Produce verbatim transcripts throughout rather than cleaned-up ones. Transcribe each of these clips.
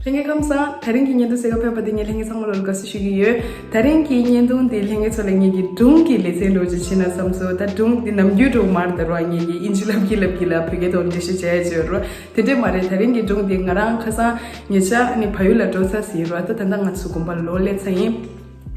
ལྷན་རྒྱས་ཁམས་བཟང་། དེ་རིང་གི་བརྙན་ཐུང་གཟིགས་ག་ཕེབས་པ་དེ་ངས་ལྷན་རྒྱས་ཚང་མ་ལོ་ལ་དགའ་བསུ་ཞུ་གི་ཡོད། དེ་རིང་གི་བརྙན་ཐུང་འདི་ལྷན་རྒྱས་ཚོ་ལ་ངེད་ཀྱི་སྒྲུང་གི་ལེ་ཚན་འདྲ་བོ་ཅིག་བྱས་ན་བསམ་སོང་། ད་སྒྲུང་འདི་ནམ་རྒྱུན་འདྲ་བོ་མ་རེད་ད་ར། ངེད་ཀྱི་དབྱིན་ཇི་ལབ་ཀྱི་ལབ་ཀྱི་ལ་བོད་སྐད་ཐོག་འགྲེལ་བཤད་བྱས་ཡ་ཅིག་ཡོད་ར། དེ་འདྲས་མ་རེད། དེ་རིང་གི་སྒྲུང་འདི་ང་རང་ཁ་སང་ཉེ་ཆར་ནི་བལ་ཡུལ་ལ་འགྲོ་ཚར་ཟིན་ཡོད་ར། ད་ད་ལྟ་ང་ཚོ་དགོན་པ་ལོག་སླེབས་ཚར་ཡིན།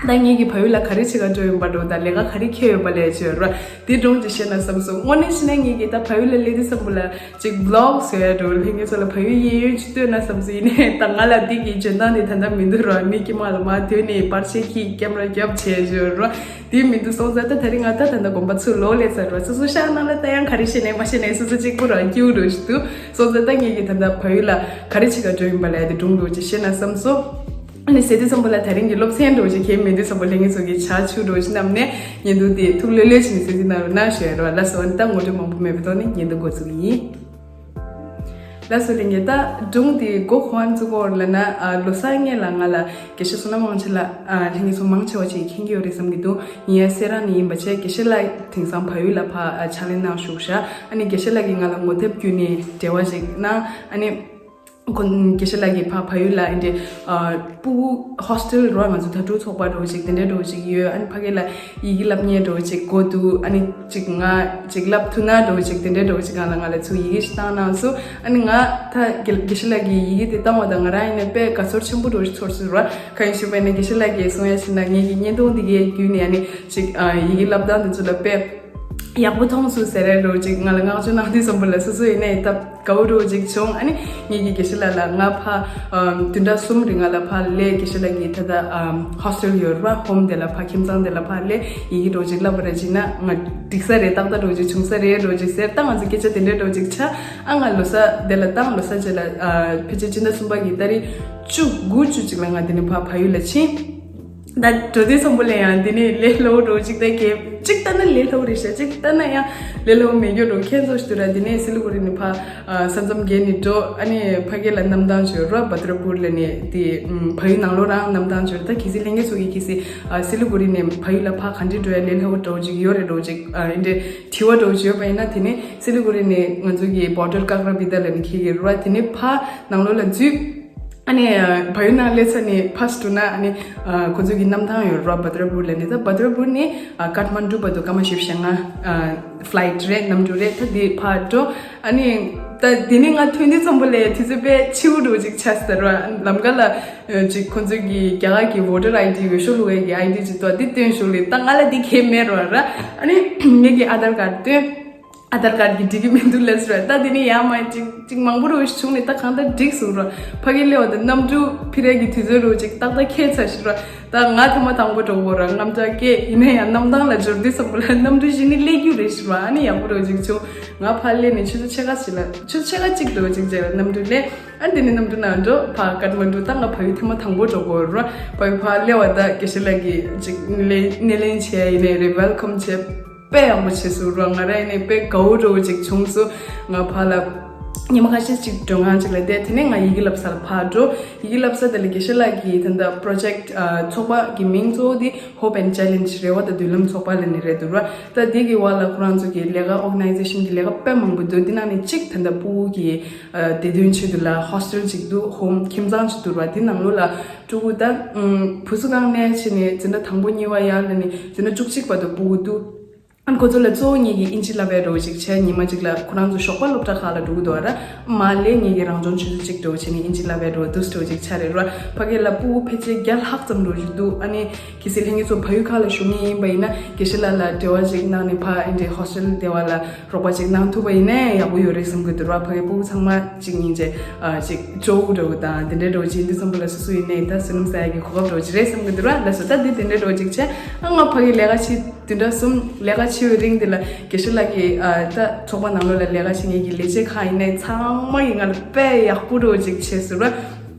ད་ངེད་ཀྱི་བལ་ཡུལ་ལ་ག་རེ་བྱེད་ག་འགྲོ་ཡིན་པ་འདྲ་བོ་དང་ལས་ཀ་ག་རེ་འཁྱེར་ཡོད་པ་ལབ་ཡ་ཅིག་ཡོད་ར། དེ་སྒྲུང་ཅིག་བཤད་ན་བསམ་སོང་། དངོས་གནས་བཤད་ན་ངེད་ཀྱི་ད་བལ་ཡུལ་ལ་སླེབས་དུས་ཙམ་པ་ལ་ཅིག་བི་ལོག་བཟོ་ཡ་འདྲ་བོ། ལྷན་རྒྱས་ཚོ་ལ་བལ་ཡུལ་གཡས་གཡོན་ཅིག་སྟོན་ན་བསམ་སོང་། ཡིན་ནའི་ད་ང་ལ་འདི་གི་འཇོན་ཐང་དེ་ད་ལྟ་མི་འདུག་ར། མི་དཀྱུས་མ་ལ་མར་སྡོད་ནས་པར་ཆས་ཁྱེར་ཀེམ་ར་རྒྱབ་བྱས་བཞག་ར། དེ་མི་འདུག་སོང་ཙང་ད་དེ་རིང་ང་ད་ད་ལྟ་དགོན་པ་ཚུར་ལོག་སླེབས་ཚར་ར། སོ་སོ་ཤག་ནང་ལ་ད་ཡང་ག་རེ་བཤད་ནའི་མ་བཤད་ནའི་སོ་སོ་གཅིག་པུ་རང་སྐྱིད་པོ་འདྲ་བོ་ཞིག་འདུག་སོང་ཙང་ད་ངེད་ཀྱི་ད་ལྟ་བལ་ཡུལ་ལ་ག་རེ་བྱེད་ག་འགྲོ་ཡིན་པ་ལབ་ཡ་དེ་སྒྲུང་འདྲ་བོ་ཅིག་བཤད་ན་བསམ་སོང་། ཨ་ནི་ཟེར་དུས་ཙམ་པ་ལ་དེ་རིང་གི་སློབ་ཚན་འདྲ་བོ་ཅིག་གལ་མེད་དུས་ཙམ་པ་ལྷན་རྒྱས་ཚོ་གི་ཇ་ཆུ་འདྲ་བོ་ཅིག་བསྣམས་ནས་བརྙན་ཐུང་དེ་ཐུགས་ལྷོད་ལྷོད་བྱས་ནས་གཟིགས་གཟིགས་གནང་རོགས་གནང་ཞུ་ཡ་རེད་བ། ལགས་སོ། ཨ་ནི་ད་ངོ་སྤྲོད་མང་པོ་མེད་པའི་ཐོག་ནས་བརྙན་ཐུང་འགོ་འཛུགས་ཀྱི་ཡིན། ལགས་སོ་ལྷན་རྒྱས། ད་སྒྲུང་དེ་མགོ་ག་ནས་འཛུགས་དགོས་རེད་ལབ་ན། ཨ་ལོ་གསར་སྔོན་ལ་ང་ལ་དགེ་བཤེས་བསོད་ནམས་དབང་ཆེན་ལགས། ཨ་ལྷན་རྒྱས་ཚོ་མང་ཆེ་བ་ཅིག་མཁྱེན་གྱི་ཡོད་རེད་བསམ་གྱི་འདུག་ཡིན་ཡང་སེ་ར་ནས་ཡིན་པ་བྱས། དགེ་བཤེས་ལགས་དེང་སང་བལ་ཡུལ་ལ་ཕར་ཨ་ཕྱག་ལས་གནང་བཞུགས་ཤག་ཨ་ནི་དགེ་བཤེས་ལགས་ཀྱིས་ང་ལ་ངོ་དེབ་བརྒྱུད་ནས་འབྲེལ་བ་ཅིག་གནང་། ཨ་ནི། ཁོ་དགེ་བཤེས་ལགས་ཀྱིས་ཕ་བལ་ཡུལ་ལ་ཨེ་འདྲས་ཨ་སྤུ་གུ་ཧོ་སི་ཊེལ་རོ། ང་ཚོ་དྭ་ཕྲུག་ཚོགས་པ་འདྲ་བོ་ཅིག་དེ་འདྲས་འདྲ་བོ་ཅིག་ཡོད། ཨ་ནི་ཕ་གི་ལ་ཡི་གེ་བསླབ་མཁན་འདྲ་བོ་ཅིག་དགོས་འདུག་ཨ་ནི་ཅིག་ང་ཅིག་བསླབ་ཐུབ་ན་འདྲ་བོ་ཅིག་དེ་འདྲས་འདྲ་བོ་ཅིག་ང་ལ་ང་ལ་ཚུར་ཡི་གེ་ཞིག་བཏང་གནང་སོང་། ཨ་ནི་ང་ད་དགེ་དགེ་བཤེས་ལགས་ཀྱིས་ཡི་གེ་དེ་བཏང་བ་དང་ང་རང་ཡིན་ན་དཔེ་དགའ་ཚོར་ཆེན་པོ་འདྲ་བོ་ཞིག་ཚོར་སོང་ར། གང་ཡིན་ཞུས་པ་ཡིན་ན་དགེ་བཤེས་ལགས་ཀྱིས་གསུང་ཡ་ཞིག་ན་ངེད་ཀྱི་བརྙན་ཐུང་འདི་གའི་བརྒྱུད་ནས་ཨ་ནི་ཅིག་ཨ་ཡི་གེ་བསླབ་སྟངས་དེ་ཚོ་ལ་དཔེ་ཡག་པོ་མཐོང་སོང་ཟེར་རེད་འདྲ་བོ་ཅིག་ང་ལ་བསྔགས་བརྗོད་གནང་དུས་ཙམ་པ་ལ་སོ་སོ་ཡིན་ནའི་ད་དགའ་པོ་འདྲ་བོ་ཅིག་བྱུང་། ཨ་ནི་ངེད་ཀྱི་དགེ་བཤེས་ལགས་ལ་ང་ཕར་ཨམ་བདུན་ཕྲག་གསུམ་རིང་ང་ལ་ཕར་སླེབས། དགེ་བཤེས་ལགས་ཀྱི་ད་ལྟ་ཨམ་ཧོ་སི་ཊེལ་ཡོད་རེད་པ། ཧོམ་དེ་ལ་ཕར་ཁྱིམ་ཚང་དེ་ལ་ཕར་སླེབས། ཡི་གེ་འདྲ་བོ་ཅིག་བསླབ་པ་རེད་ཅིག་ན་ང་འགྲིག་ས་རེད། ཏག་ཏག་འདྲ་བོ་ཅིག་བྱུང་ས་རེད་འདྲ་བོ་ཅིག་ཟེར། ད་ང་ཚོ་སྐད་ཆ་དེ་འདྲས་འདྲ་བོ་ཅིག་ཆགས། ཨ་ང་ལོ་གསར་དེ་ལ་བཏང་། ལོ་གསར་རྗེས་ལ་ཨ་ཕལ་ཆེར་སྤྱི་ཟླ་གསུམ་པ་གི་ཏ་རིག་བཅུ་དགུ་བཅུ་གཅིག་ལ་ང་འདི་ནས་ཕར་བལ་ཡུལ་ལ་ཕྱིན། ད་འགྲོ་དུས་ཙམ་པ་ལ་ཡང་འདི་ནས་ལས་སླ་པོ་འདྲ་བོ་ཅིག་ད་གས་ཅིག་ལྟ་ན་ལས་སླ་པོ་རེད་ཤག་ཅིག་ལྟ་ན་ཡང་ལས་སླ་པོ་མེད་རྒྱུ་འདྲ་བོ་ཁྱད་མཚར་ཞིག་འདུག་ར། འདི་ནས་སི་ལི་གུ་རི་ནས་ཕར་ཨ་ས་མཚམས་བརྒལ་ནས་འགྲོ། ཨ་ནི་ཕ་གི་ལ་གནམ་ཐང་བྱོས་ར། བ་ཏྲ་པུར་ལ་ནས་དེ་ཨམ་བལ་ཡུལ་ནང་ལོགས་རང་གནམ་ཐང་བྱོས། ད་གལ་སྲིད་ལྷན་རྒྱས་ཚོ་གིས་གལ་སྲིད་ཨ་སི་ལི་གུ་རི་ནས་བལ་ཡུལ་ལ་ཕར་ག་འདྲས་འགྲོ་ཡ་ལས་སླ་པོ་འདྲ་བོ་ཅིག་ཡོད་རེད་འདྲ་བོ་ཅིག་ཨ་འདི་འདྲས་དྲི་བ་འདྲ་བོ་ཅིག་ཡོད་པ་ཡིན་ན། དེ་ནས་སི་ལི་གུ་རི་ནས་ང་ཚོ་གི་བོར་ཌར་ཀ་ཀྲ་བི་ཏ་ལ་ནས་འཁེལ་གྱི་རེད་པ། དེ་ནས་ཕར་ནང་ལོགས་ལ་འཛུལ། ཨ་ནི་བལ་ཡུལ་ནང་སླེབས་ཚར་ནས་ཕར་འགྲོ་ན་ཨ་ནི་ཁོ་ཚོ་གི་གནམ་ཐང་ཡོད་རེད་པ། བ་ཏྲ་པུར་ལ་ནས། ད་བ་ཏྲ་པུར་ནས་ཀ་ཐ་མན་ཌུ་བར་དུ་སྐར་མ་བཞི་བཅུ་ཞེ་ལྔ་ཕ་ལའིཊ་རེད། གནམ་གྲུ་རེད། ད་དེ་ཕར་འགྲོ། ཨ་ནི་ད་དེ་ནས་ང་ཐོན་དུས་ཙམ་པ་ལ་དུས་ཚོད་དཔེ་འཕྱི་པོ་འདྲ་བོ་ཅིག་ཆགས་ཟེར་བ། ལམ་ཁ་ལ་ཅིག་ཁོ་ཚོ་གི་རྒྱ་གར་གྱི་བོ་ཊར་ཨའི་ཌི་འོས་ཤོག་བླུག་ཡས་ཀྱི་ཨའི་ཌི་ཅིག་འདུག་དེ་སྟོན་ཤོག་ལབ། ད་ང་ལ་དེ་གས་མེད་རེད་པ། ཨ་ནི་ངེད་ཀྱི་ཨ་དྷར་ཀར་སྟོན། ཨ་དྷར་ཀར་གྱིས་འགྲིག་གི་མི་འདུག་ལབ་ཟེར་བ། ད་དེ་ནས་ཡར་མར་ཅིག་ཅིག་མང་པོ་འདྲ་བོ་ཞིག་བྱུང་ནས་ད་གང་ལྟར་འགྲིག་སོང་ར། ཕ་གི་སླེབས་པ་དང་གནམ་གྲུ་འཕུར་ཡས་ཀྱི་དུས་ཚོད་འདྲ་བོ་ཅིག་ཏག་ཏག་འཁེལ་ཚར་ཤག་ར། ད་ང་ཐེངས་མ་དང་པོ་འགྲོ་གི་ཡོད་ར། རྔམ་སྐྲག་སྐྱེས། ཡིན་ན་ཡང་གནམ་ཐང་ལ་འབྱོར་དུས་ཙམ་པ་ལ་གནམ་གྲུ་གཞི་ནས་སླེབས་རྒྱུ་རེད་ཟེར་བ། ཨ་ནི་ཡག་པོ་འདྲ་བོ་ཅིག་བྱུང་། ང་ཕར་སླེབས་ནས་ཆུ་ཚོད་ཕྱེད་ཀ་ཞིག་ལ། ཆུ་ཚོད་ཕྱེད་ཀ་གཅིག་འདྲ་བོ་ཅིག་རྗེས་ལ་གནམ་གྲུ་སླེབས། ཨ་ནི་དེ་ནས་གནམ་གྲུ་ནང་འགྲོ། ཕར་ཀ་ཐ་མན་ཌུ། ད་ང་ཕ་གི་ཐེངས་མ་དང་པོ་འགྲོ་གི་ཡོད་ར། ཕ་གི་ཕར་སླེབས་པ་ད་དགེ་བཤེས་ལགས་ཀྱིས་ཅིག་སྣེ་ལེན་སྣེ་ལེན་བྱས། ཡིན་ནའི་རེད། ཝེལ་ཀམ་བྱས། དཔེ་ཡག་པོ་བྱས་སོང་ར། ང་རང་ཡིན་ནའི་དཔེ་དགའ་པོ་འདྲ་བོ་ཅིག་བྱུང་སོང་། ང་ཕར་ལ་ཉི་མ་ཁ་ཤས་ཅིག་མགྲོན་ཁང་ཅིག་ལ་བསྡད། དེ་ནས་ང་ཡི་གེ་བསླབ་ས་ལ་ཕར་འགྲོ། ཡི་གེ་བསླབ་ས་དེ་ལ་དགེ་བཤེས་ལགས་ཀྱིས་ད་ལྟ་པྲོ་ཇེཀཊ་ཨ་ཚོགས་པ་གི་མིང་གཙོ་བོ་དེ་Hope and Challenge། རེ་བ་དང་མདུན་ལམ་ཚོགས་པ་ལབ་ནས་རེད་འདུག་ར། ད་དེ་གི་བར་ལ་ཁོ་རང་ཚོ་གི་ལས་ཀ་ཨོར་ག་ནའི་ཛེ་ཤན་གི་ལས་ཀ་དཔེ་མང་པོ་འདུག་དེ་ནང་ནས་གཅིག་ད་ལྟ་སྤུ་གུ་གི་ཨ་བདེ་དོན་ཆེད་དུ་ལ་ཧོ་སི་ཊེལ་ཅིག་འདུག་ཧོམ། ཁྱིམ་ཚང་ཅིག་འདུག་ར། དེ་ནང་ལོགས་ལ་ཕྲུ་གུ་ད་ཨུམ་བུ་གསོ་ཁང་ནས་བྱས་ནས་འཛིན་གྲྭ་དང་པོ་གཉིས་པ་ཡར་ལ་ནས་འཛིན་གྲྭ་བཅུ་གཅིག་བར་དུ་སྤུ་གུ་འདུག་ཨ་ཁོ་ཚོ་ལ་གཙོ་བོ་ངེད་ཀྱིས་དབྱིན་ཇི་བསླབ་ཡས་འདྲ་བོ་ཅིག་བྱས། ཉི་མ་གཅིག་ལ་ཁོ་རང་ཚོ་ཞོགས་པ་སློབ་གྲྭ་ཁག་ལ་འགྲོ་གི་འདུག་ར། མར་སླེབས། ངེད་ཀྱིས་རང་སྦྱོང་ཆུ་ཚོད་གཅིག་འདྲ་བོ་བྱས་ནས་དབྱིན་ཇི་བསླབ་ཡས་འདྲ་བོ་འདུག་སེ་འདྲ་བོ་ཅིག་ཆགས་རེད་ར། ཕ་གི་ལ་སྤུ་གུ་ཕལ་ཆེར་བརྒྱ་ལྷག་ཙམ་འདྲ་བོ་ཅིག་འདུག་ཨ་ནི་གལ་སྲིད་ལྷན་རྒྱས་ཚོ་བལ་ཡུལ་ཁག་ལ་བཞུགས་མཁན་ཡིན་པ་ཡིན་ན་དགེ་བཤེས་ལགས་ལ་འབྲེལ་བ་ཅིག་གནང་ནས་ཕར་ཨེ་འདྲའི་ཧོ་སི་ཊེལ་བསྡད་པ་ལ་རོགས་པ་ཅིག་གནང་ཐུབ་པ་ཡིན་ན་ཡག་པོ་ཡོད་རེད་བསམ་གྱི་འདུག་ར། ཕ་གི་སྤུ་གུ་ཚང་མ་གཅིག་གཉིས་བྱས་ཨ་ཅིག་ཅོ་འདྲ་བོ་དང་དེ་འདྲའི་འདྲ་བོ་ཅིག་ཡིན་དུས་ཙམ་པ་ལ་སོ་སོ་ཡིན་ནའི་ད་བསོད་ནམས་བསག་ཡག་གི་གོ་སྐབས་འདྲ་བོ་ཅིག་རེད་བསམ་གྱི་འདུག་ར། ལགས་སོ། ད་འདི་དེ་འདྲའི་འདྲ་བོ་ཅིག་བྱས། ཨ་ང་ཕ་གི་ལས་ཀ་བྱེད། བདུན་ཕྲག་གསུམ་ལས་ཀ་བྱེད་པའི་རིང་འདི་ལ་དགེ་བཤེས་ལགས་ཀྱིས་ཨ་ད་ཚོགས་པ་ནང་ལོགས་ལ་ལས་ཀ་བྱེད་མཁན་གྱི་ལས་བྱེད་ཁག་ཡིན་ནའི་ཚང་མ་གིས་ང་ལ་དཔེ་ཡག་པོ་འདྲ་བོ་ཅིག་བྱས་སོང་ར།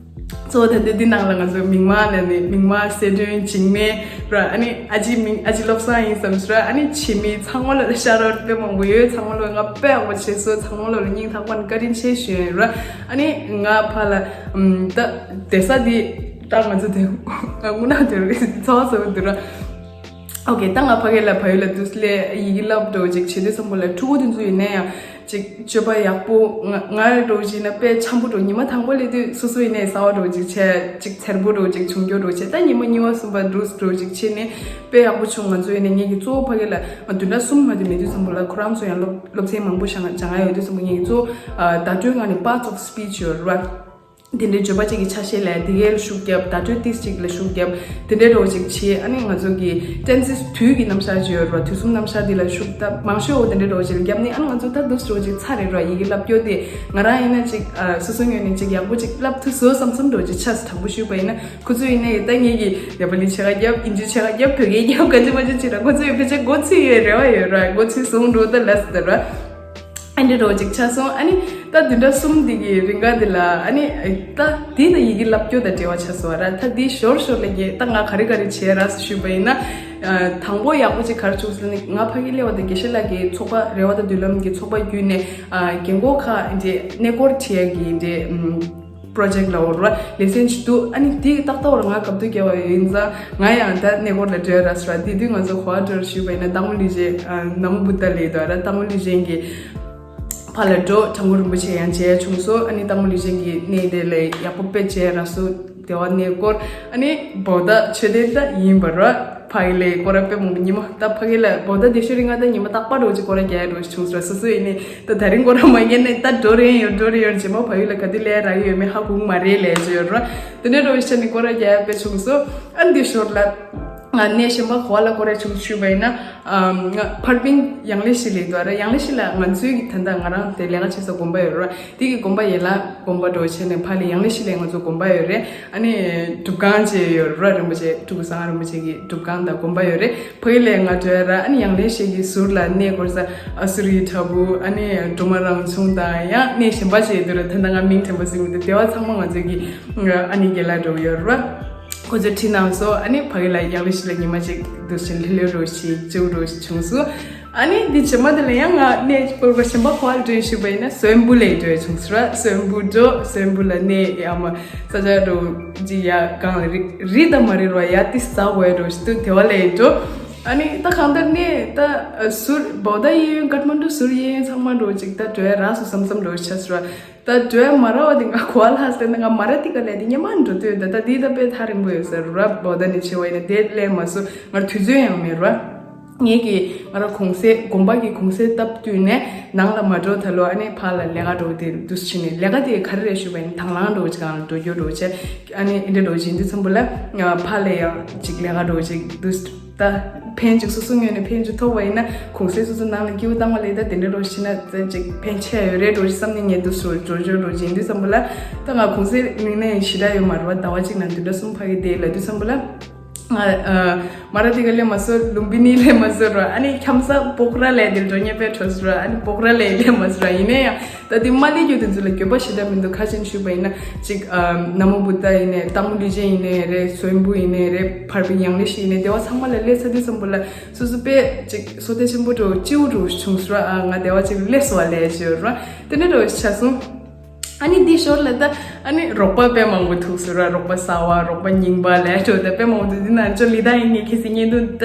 གཙོ་བོ་ད་ལྟ་འདི་ནང་ལ་ང་ཚོ་མིག་དམར་ལ་ནི་མིག་དམར། གསལ་སྒྲོན། འཇིགས་མེད་ར། ཨ་ནི་ཨ་ཅེ་མིང་ཨ་ཅེ་བློ་བཟང་ཡིན་བསམ་སོང་ར། ཨ་ནི་བྱེད་མི་ཚང་མ་ལོ་ལ་ཤ་ར་དཔེ་མང་པོ་ཡོད། ཚང་མ་ལོ་ང་དཔེ་ཡག་པོ་བྱས་སོང་། ཚང་མ་ལོ་ལ་སྙིང་ཐག་པ་ནས་བཀའ་དྲིན་ཆེ་ཞུ་ཡ་ཡིན་ར། ཨ་ནི་ང་ཕར་ལ་ཨམ་ད་བསྡད་ས་འདི་ད་ང་ཚོ་དེ་དངོས་གནས་དེ་རེད། ཚ་བ་ཚ་བོ་འདུག་ར། ཨོ་ཁེ། ད་ང་ཕ་གི་ལ་བལ་ཡུལ་ལ་འདུག་སེ་ཡི་གེ་བསླབ་འདྲ་བོ་ཅིག་བྱེད་དུས་ཙམ་པ་ལ་ཕྲུ་གུ་དེ་ཚོ་ཡིན་ན་ཡང་ ཅིག་སྤྱོད་པ་ཡག་པོ་ང་ང་འདྲ་བོ་ཅིག་ན་དཔེ་འཆམ་པོ་འདྲ་བོ། ཉི་མ་དང་པོ་སླེབས་དུས་སོ་སོ་ཡིན་ནའི་གསར་པ་འདྲ་བོ་ཅིག་བྱས། ཅིག་འཚེར་པོ་འདྲ་བོ་ཅིག་བྱུང་རྒྱུ་འདྲ་བོ་བྱས། ད་ཉི་མ་གཉིས་པ་གསུམ་པ་དྲུག་འདྲ་བོ་ཅིག་ཕྱིན་ནས་དཔེ་ཡག་པོ་བྱུང་། ང་ཚོ་ཡིན་ནའི་ངེད་ཀྱི་གཙོ་བོ་ཕ་གི་ལ་ང་བདུན་ཕྲག་གསུམ་མ་དེ་མེད་དུས་ཙམ་པ་ལ་ཁོ་རང་ཚོ་ཡང་སློབ་སློབ་ཚན་མང་པོ་བཞག་སྦྱང་ཡ་ཡོད་དུས་ཙམ་པ་ངེད་ཀྱི་གཙོ་བོ་བརྡ་སྤྲོད་ངང་ནས་parts of speech ཡོད་རེད་བ། དེ་འདྲའི་བརྗོད་པ་གཅིག་གི་ཆ་ཤས་ལ་དེ་གའི་ལ་ཤུགས་རྒྱབ། བརྡ་སྤྲོད་ཏིས་གཅིག་ལ་ཤུགས་རྒྱབ། དེ་འདྲའི་འདྲ་བོ་ཅིག་བྱས། ཨ་ནི་ང་ཚོ་གི་tenses དུས་ཀྱི་རྣམ་གཞག་ཅིག་ཡོད་རེད་བ། དུས་གསུམ་རྣམ་གཞག་འདི་ལ་ཤུགས་བཏབ། མང་ཤོས་འོ་དེ་འདྲའི་འདྲ་བོ་ཅིག་ལ་རྒྱབ་ནས། ཨ་ནི་ང་ཚོ་ད་འདུག་སེ་འདྲ་བོ་ཅིག་ཚར་རེད་ར། ཡི་གེ་བསླབ་རྒྱུ་དེ་ང་རང་ཡིན་ན་ཅིག་ཨ་སོ་སོ་ངོས་ནས་ཅིག་ཡག་པོ་ཅིག་བསླབ་ཐུབ་སོང་བསམ་བསམ་འདྲ་བོ་ཅིག་ཆགས་སོང་། དྲང་པོ་ཞུས་པ་ཡིན་ན་ཁོ་ཚོ་ཡིན་ནའི་ད་ངེད་ཀྱིས་ནེ་པ་ལི་ཆེ་ག་རྒྱབ། ཨིན་ཇི་ཆེ་ག་རྒྱབ། བོད་སྐད་རྒྱབ། ག་ཅི་མ་ཅི་བྱས་ར། ཁོ་ཚོ་ཡི་ཕལ་ཆེར་མགོ་ཚོས་ཡོད་རེ་བ་ཡོད་ར། མགོ་ཚོས་སོང་འགྲོ། ད་ལས་སོང་ད་ར། ཨ་འདྲ་འདྲ་བོ་ཅིག་ཆགས་སོང་། ཨ་ནི་ད་བདུན་ཕྲག་གསུམ་འདི་གི་རིང་ག་འདི་ལ་ཨ་ནི་ད་འདི་ད་ཡི་གེ་བསླབ་རྒྱུ་དང་འབྲེལ་བ་ཆགས་སོང་བ་ར། ད་འདི་ཞོར་ཞོར་ལ་གི་ད་ང་ག་རེ་ག་རེ་བྱས་ར་ཞུས་པ་ཡིན་ན། ཨ་དང་པོ་ཡག་པོ་ཅིག་ག་རེ་བྱུང་ཟེར་ན། ང་ཕ་གི་སླེབས་པ་དང་དགེ་བཤེས་ལགས་ཀྱི་ཚོགས་པ་རེ་བ་དང་མདུན་ལམ་གྱི་ཚོགས་པ་བརྒྱུད་ནས་ཨ་རྒན་གོག་ཁག་འདི་གནས་སྐོར་ཁྲིད་ཡ་གི་འདི་ཨམ་project ལ་འོ་ར་ལེ་ཚན་ཅིག་འདུག་ཨ་ནི་དེ་ཏག་ཏག་བར་ང་སྐབས་དུས་རྒྱབ་པ་ཡིན་ཙང་། ང་ཡང་ད་གནས་སྐོར་ལ་འགྲོ་ར་སོང་ར། དེ་དུས་ང་ཚོ་ག་པར་འགྲོ་ར་ཞུས་པ་ཡིན་ན། སྟག་མོ་ལུས་སྦྱིན་ཨ་ན་མོ་བུདྡྷ་ལ་ཡོད་ར། སྟག་མོ་ལུས་སྦྱིན་གྱི་ཕར་ལ་འགྲོ། དྲ་འབུ་རིན་པོ་ཆེ་ཡང་མཇལ་བྱུང་སོང་། ཨ་ནི་སྟག་མོ་ལུས་སྦྱིན་གྱི་གནས་དེ་ལ་ཡག་པོ་དཔེ་མཇལ་ར་སོང་། དེ་བ་གནས་སྐོར། ཨ་ནི་བོ་ད་ཆོས་སྡེ་ད་ཡིན་པ་ར། ཕ་གི་ལ་སྐོར་ར་དཔེ་མང་པོ། ཉི་མ་ད་ཕ་གི་ལ་བོ་ད་དེ་ཤོད་རིང་ང་ད་ཉི་མ་རྟག་པར་འདྲ་བོ་ཅིག་སྐོར་ར་རྒྱག་ཡ་འདྲ་བོ་ཞིག་བྱུང་སོང་ར། སོ་སོ་ཡིན་ནའི་ད་དེ་རིང་སྐོར་ར་མ་རྒྱག་ནའི་ད་འགྲོ་རན་ཡོད། འགྲོ་རན་ཡོད། རྗེས་མ་ཕ་གི་ལ་ག་དུས་སླེབས་རག་གི་ཡོད་མེད་ཧ་གོ་གི་མ་རེད་ལབ་ཅིག་ཡོད་ར། དེ་འདྲ་འདྲ་བོ་ཞིག་ནི་སྐོར་ར་རྒྱག་ཡ་དཔེ་བྱུང་སོང་། ཨ་ནི་དེ་ཞོར་ལ་ང་གནས་གཞན་པ་ག་པ་ལ་སྐོར་ར་བྱུང་ཞུས་པ་ཡིན་ན། ཨམ་ང་ཕར་པིན་ཡང་ལེ་ཤི་ལ་ཡོད་ར། ཡང་ལེ་ཤི་ལ་ང་ཚོའི་གི་ད་ལྟ་ང་རང་དེ་ལས་ཀ་བྱེད་ས་དགོན་པ་ཡོད་ར། དེ་གི་དགོན་པ་ཡན་ལག་དགོན་པ་འདྲ་བོ་བྱས་ནས་ཕར་ལ་ཡང་ལེ་ཤི་ལ་ང་ཚོ་དགོན་པ་ཡོད་རེད། ཨ་ནི་སྒྲུབ་ཁང་ཅིག་ཡོད་ར། རིན་པོ་ཆེ་སྤྲུལ་སྐུ་གསང་སྔགས་རིན་པོ་ཆེ་གི་སྒྲུབ་ཁང་དང་དགོན་པ་ཡོད་རེད། ཕ་གི་ལ་ང་འགྲོ་ཡ་ར། ཨ་ནི་ཡང་ལེ་ཤི་གི་ཟུར་ལ་གནས་སྐོར་ས་ཨ་སུ་རི་དྲ་འབུ། ཨ་ནི་སྒྲོལ་མ་རང་བྱུང་དང་ཡང་གནས་གཞན་པ་ཅིག་ཡོད་ར། ད་ལྟ་ང་མིང་དྲན་པ་ཟིན་མི་འདུག་དེ་བ་ཚང་མ་ང་ཚོ་གི་ཨ་ནི་རྒན་ལགས་འདྲ་བོ་ཡོད་ར། ཁོ་ཚོས་ཁྲིད་གནང་སོང་། ཨ་ནི་ཕ་གི་ལ་ཡང་ལེ་ཤི་ལ་ཉི་མ་གཅིག་འདུག་སེ་ལྷོད་ལྷོད་འདྲ་བོ་ཞིག་སྤྱོད་འདྲ་བོ་ཞིག་བྱུང་སོང་། ཨ་ནི་འདི་རྗེས་མ་དེ་ལ་ཡང་ང་གནས་སྐོར་བ་གཞན་པ་ག་པར་འགྲོ་ཞུས་པ་ཡིན་ན། སོན་པུ་ལ་འགྲོ་བྱུང་སོང་ར། སོན་པུ་འགྲོ། སོན་པུ་ལ་གནས་ཡ་མ་ས་ཆ་འདྲ་བོ་ཅིག་ཡ་གང་རི་རི་ད་མ་རི་ར་ཡ་ཏི་ས་བའི་འདྲ་བོ་ཞིག་འདུག་དེ་བ་ལ་འགྲོ། ཨ་ནི་ད་གང་ལྟར་གནས་ད་ཟུར་བོ་ད་གཡས་གཡོན་ཀ་ཐ་མན་ཌུ་ཟུར་གཡས་གཡོན་ཚང་མ་འདྲ་བོ་ཅིག་ད་འགྲོ་ཡ་རག་སོང་བསམ་བསམ་འདྲ་བོ་ཆགས་སོང་ར། ད་འགྲོ་ཡ་མ་རག་པ་དེ་ང་ག་པ་ལ་ཧ་སྟེ་ན། ང་མ་ར་ཏི་ཀ་ལ་དེ་སྔོན་མ་འགྲོ་དུས་ད་ད་དེ་ད་དཔེ་ཐག་རིང་པོ་ཡོད་ས་ར། བོ་ད་ནས་ཆེ་བ་ཡིན་ན་དེ་སླེབས་མ་སོང་། ང་དུས་ཚོད་ཡང་མེད་ར། ངེད་ཀྱིས་ང་ར་གུང་སེང་དགོན་པ་གི་གུང་སེང་སྟབས་བསྟུན་ནས་ནང་ལ་མ་འགྲོ་ད་ལོ། ཨ་ནི་ཕར་ལ་ལས་ཀ་འགྲོ་དེ་འདུག་སེ་བྱས་ནས། ལས་ཀ་དེ་ག་རེ་རེད་ཞུས་པ་ཡིན་ན་དང་བླངས་འགྲོ་ཅིག་གང་ལ་འགྲོ་རྒྱུ་འགྲོ་བྱས། ཨ་ནི་འདི་འདྲ་འགྲོ་བྱས་དུས་ཙམ་པ་ལ་ཕར་ལ་ཡང་ཅིག་ལས་ཀ་འགྲོ་ཅིག་འདུག་ད་ཕན་ཅིག་སོ་སོ་ངོས་ནས་ཕན་ཅིག་ཐོགས་པ་ཡིན་ན། གུང་སེང་སོ་སོ་ནང་ལ་སྐྱིད་པོ་བཏང་བ་ལས་ད་དེ་འདྲ་འདྲ་བོ་ཞིག་ན་ཅིག་ཕན་ཆེ་ཡོད་རེད་འགྲོ་ཞིག་བསམ་ནས་ངས་འདུག་སེ་འགྲོ་འགྲོ་འགྲོ་བྱས་དུས་ཙམ་པ་ལ། ད་ང་གུང་སེང་ནི་ཞེ་དྲག་ཡོད་མ་རེད་བ། ཟླ་བ་གཅིག་ནང་བདུན་ཕྲག་གསུམ་ཕ་གི་བསྡད་ལབ་དུས་ཙམ་པ་ལ། ང་ཨ་མ་ར་ཏི་ཀ་སླེབས་མ་སོང་། ལུམ་བི་ནི་སླེབས་མ་སོང་ར། ཨ་ནི་ཁམས་སངས་པོག་ར་ལ་དེར་འགྲོ་ཉེ་བའི་འཕྲོ་སོང་ར། ཨ་ནི་པོག་ར་ལ་སླེབས་མ་སོང་ར། ཡིན་ན་ཡང་ད་དེ་མ་སླེབས་རྒྱུ་དེ་ཚོ་ལ་འགྱོད་པ་ཞེ་དྲག་མི་འདུག་ག་རེ་བྱས་ནས་ཞུས་པ་ཡིན་ན། ཅིག་ཨ་ན་མོ་བུདྡྷ་ཡིན་ནའི། སྟག་མོ་ལུས་སྦྱིན་ཡིན་ནའི་རེད། སོན་པུ་ཡིན་ནའི་རེད། ཕར་པའི་ཡང་ལེ་ཤི་ཡིན་ནའི། དེ་བ་ཚང་མ་ལ་སླེབས་ཚར་དུས་ཙམ་པ་ལ་སོ་སོ་དཔེ་ཅིག་བསོད་བདེ་ཆེན་པོ་འདྲ་བོ་སྐྱིད་པོ་འདྲ་བོ་བྱུང་སོང་ར། ཨ་ང་དེ་བ་ཅིག་སླེབས་སོང་བ་ལབ་ཡ་ཅིག་ཡོད་ར། དེ་འདྲ་འདྲ་བོ་ཞིག་ཆགས་སོང་། ཨ་ནི་འདི་ཞོར་ལ་ད་ཨ་ནི་རོགས་པ་དཔེ་མང་པོ་ཐུག་སོང་ར། རོགས་པ་གསར་པ། རོགས་པ་རྙིང་པ་ལབ་ཡ་འདྲ་བོ་ད་དཔེ་མང་པོ་འདུག་འདི་ན་ཅོ་ལི་དང་ཡིན་ནའི་གལ་སྲིད་བརྙན་ཐུང་ད་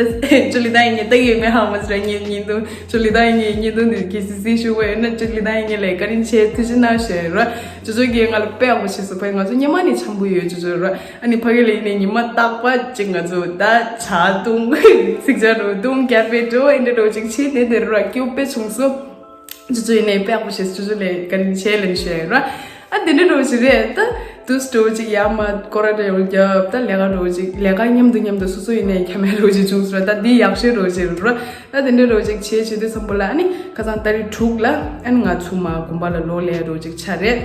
ཅོ་ལི་དང་ཡིན་ནའི་ལྟ་གི་ཡོད་མེད་ཧ་མ་སོང་ར། བརྙན་བརྙན་ཐུང་ཅོ་ལི་དང་ཡིན་ནའི་བརྙན་ཐུང་འདི་གལ་སྲིད་གཟིགས་ཞུ་བ་ཡོད་ན། ཅོ་ལི་དང་ཡིན་ནའི་ལ་བཀའ་དྲིན་ཆེ། ཐུགས་རྗེ་གནང་ཞུ་ཡ་ར། ཅོ་ཅོ་གིས་ང་ལ་དཔེ་ཡག་པོ་བྱས་སོང་བ། ང་ཚོ་སྔོན་མ་ནས་འཆམ་པོ་ཡོད་ཅོ་ཅོ་ར། ཨ་ནི་ཕ་གི་ལ་ཡིན་ནའི་ཉི་མ་རྟག་པ་ཅིག་ང་ཚོ་ད་ཇ་བཏུང་། ཚིག་ཇ་འདྲ་བོ་བཏུང་། ཀ་ཕེ་འགྲོ། ཨེ་འདྲ་འདྲ་བོ་ཅིག་བྱས་དེ་དེ་ར་སྐྱིད་པོ་དཔེ་བྱུང་སོང་། ཅོ་ཅོ་ཡིན་ནའི་དཔེ་ཡག་པོ་བྱས་སོང་། ཅོ་ཅོ་ལ་བཀའ་དྲིན་ཆེ་ལབ་ཞུ་ཡ་ཡིན་ར། ཨ་དེ་འདྲ་འདྲ་བོ་ཞིག་རེད། ད་དུས་འདྲ་བོ་ཅིག་ཡར་མར་སྐོར་ར་འདྲ་བོ་རྒྱབ། ད་ལས་ཀ་འདྲ་བོ་ཅིག་ལས་ཀ་མཉམ་དུ་མཉམ་དུ་སོ་སོ་ཡིན་ནའི་ཁྱད་མེད་འདྲ་བོ་ཅིག་བྱུང་སོང་ར། ད་འདི་ཡག་ཤོས་འདྲ་བོ་ཅིག་རེད་ར། ད་དེ་འདྲ་འདྲ་བོ་ཅིག་བྱས་བྱས་དུས་ཙམ་པ་ལ་ཨ་ནི་ཁ་སང་ཏ་རིག་དྲུག་ལ་ཨ་ནི་ང་ཚུར་མར་དགོན་པ་ལ་ལོག་སླེབས་ཡ་འདྲ་བོ་ཅིག་ཆགས་རེད།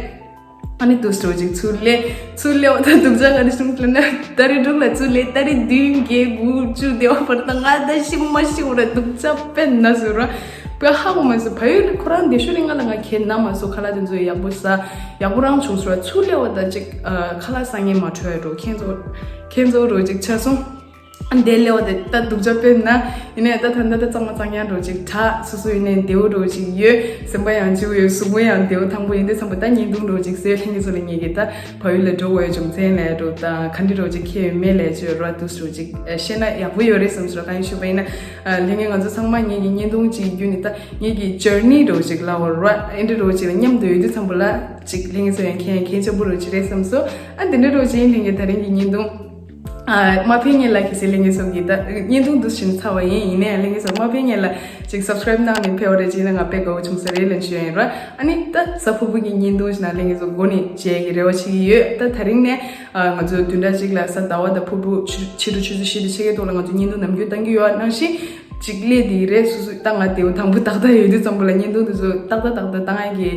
ཨ་ནི་དུས་འདྲ་བོ་ཅིག་ཚུར་སླེབས། ཚུར་སླེབས་པ་དང་སྡུག་ཅག་ག་རེ་བྱུང་ལབ་ན། ཏ་རིག་དྲུག་ལ་ཚུར་སླེབས། ཏ་རིག་བདུན་བརྒྱད་དགུ་བཅུ་དེ་བ་བར་དུ་ང་ད་ཤི་མ་ཤི་བ་ར། སྡུག་ཅག་དཔེ་ན་ཟུག་ར། དཔེ་ཧ་གོ་མ་སོང་། ཕ་ཡུལ་ཁོ་རང་དེ་ཤོད་རིང་ང་ལ་ང་ཁྱེད་ན་མ་སོང་། ཁ་ལག་དེ་ཚོ་ཡག་པོ་ཟ། ཡག་པོ་རང་བྱུང་སོང་ར། ཚུར་སླེབས་པ་དང་ཅིག་ཨ་ཁ་ལག་ཟ་སྙིང་མ་འདོད་འགྲོ། ཁྱེད་ཚོ་ཁྱེད་ཚོ་འདྲ་བོ་ཅིག་ཆགས་སོང་། འདི་ལེའོ་དེ་ད་སྡུག་ཅག་དཔེར་ན་ཡིན་ནའི་ད་ད་ད་ད་གཙང་མ་གཙང་ཡང་འགྲོ་ཅིག་གྲགས། སོ་སོ་ཡིན་ནའི་བདེའུ་འགྲོ་ཅིག་ཡོད། སེམས་པ་ཡང་སྐྱིད་པོ་ཡོད། གཟུགས་པོ་ཡང་བདེའུ་ཐང་པོ་ཡིན། དེ་ཚང་མ་ད་བརྙན་ཐུང་འགྲོ་ཅིག་བཟོས། ལྷན་རྒྱས་ཚོ་ལ་ངེད་ཀྱི་ད་བལ་ཡུལ་ལ་འགྲོ་དགོས་ཡོད་རྒྱུ་མཚན་ལ་འགྲོ་ད་ག་འདྲ་འགྲོ་ཅིག་ཁྱེད་ཡོད་མེད་ལས་བྱོས་ར་དུས་འགྲོ་ཅིག་བཤད་ན་ཡག་པོ་ཡོད་རེད་བསམ་སོང་། གང་ཡིན་ཞུས་པ་ཡིན་ན་ལྷན་རྒྱས་ང་ཚོ་ཚང་མ་ངེད་ཀྱི་བརྙན་ཐུང་ཅིག་བརྒྱུད་ནས་ད་ངེད་ཀྱི་ཇར་ནི་འགྲོ་ཅིག་ལ་འོ་ར་ཨེ་འདྲ་འགྲོ་ཅིག་ལ་མཉམ་དུ་ཡོད་དུས་ཚང་པོ་ལ་ཅིག་ལྷན་རྒྱས་ཚོ་ཡང་ཁྱེད་ཡང་ཁྱེད་ཆེན་པོ་འགྲོ་ཅིག་རེད་བསམ་སོང་། ཨ་འདི་འདྲ་འགྲོ་ཅིག་ཡིན། ལྷན་རྒྱས་ད་རིང་གི་བརྙན་ཐུང་ཨ་མ་ཕེ་ངེད་ལ་གལ་སྲིད་ལྷན་རྒྱས་ཚོ་གི་ད་བརྙན་ཐུང་འདུ་ཞིག་ཚར་བ་ཡིན། ཡིན་ནའི་ལྷན་རྒྱས་ཚོ་མ་ཕེ་ངེད་ལ་ཅིག་སབ་སི་ཀ་རེབ་གནང་ནས་ཕེབས་པ་རེད་ཅིག་ན་ང་དཔེ་དགའ་བོ་བྱུང་ས་རེད་ལན་ཞུ་ཡ་ཡིན་ར། ཨ་ནི་ད་གཟའ་ཕུར་བུ་གི་བརྙན་ཐུང་ཞིག་ན་ལྷན་རྒྱས་ཚོ་སྒོ་ནས་མཇལ་གི་རེ་བ་བྱེད་ཀྱི་ཡོད། ད་ད་རིང་ནས་ཨ་ང་ཚོ་བདུན་ཕྲག་གཅིག་ལ་གཟའ་ཟླ་བ་དང་ཕུར་བུ་ཕྱི་ཕྱི་དྲོ་ཆུ་ཚོད་བཞི་དང་ཕྱེད་ཀའི་ཐོག་ལ་ང་ཚོ་བརྙན་ཐུང་ནམ་རྒྱུན་བཏང་གི་ཡོད། ནང་བཞིན་ཅིག་སླེབས་དེ་རེད། སོ་སོ་ད་ང་དེའུ་དང་པོ་ཏག་ཏག་ཡོད་དུས་ཙམ་པོ་ལ་བརྙན་ཐུང་དེ་ཚོ་ཏག་ཏག་ཏག་ཏག་བཏང་ཡ་གི་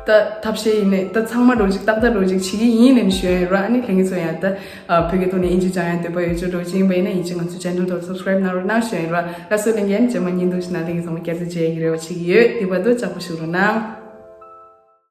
ད་ཐབས་ཤེས་ཡིན་ནས་ད་ཚང་མ་འགྲོ་ཅིག་ཏག་ཏག་འགྲོ་ཅིག་བྱེད་ཀྱི་ཡིན་ནས་ཞུ་ཡ་ཡིན་ར། ཨ་ནི་ལྷན་རྒྱས་ཚོ་ཡང་ད་ཨ་བོད་སྐད་ཐོག་ནས་ཨིན་ཇི་སྦྱང་ཡ་འདོད་པ་ཡོད་ཚོ་འགྲོ་ཅིག་ཡིན་པ་ཡིན་ན་ཡིན་ཅིག་ང་ཚོ་ཆེ་ནལ་དེ་སབ་སི་ཀ་རེབ་གནང་རོགས་གནང་ཞུ་ཡ་ཡིན་ར། ལགས་སོ་ལྷན་རྒྱས། རྗེས་མ་བརྙན་ཐུང་ཞིག་ན་ལྷན་རྒྱས་ཚང་མ་བསྐྱར་དུ་མཇལ་གྱི་རེ་བ་བྱེད་ཀྱི་ཡོད། དེ་བར་དུ་ཅག་པོ་བཞུགས་རོགས་གནང་།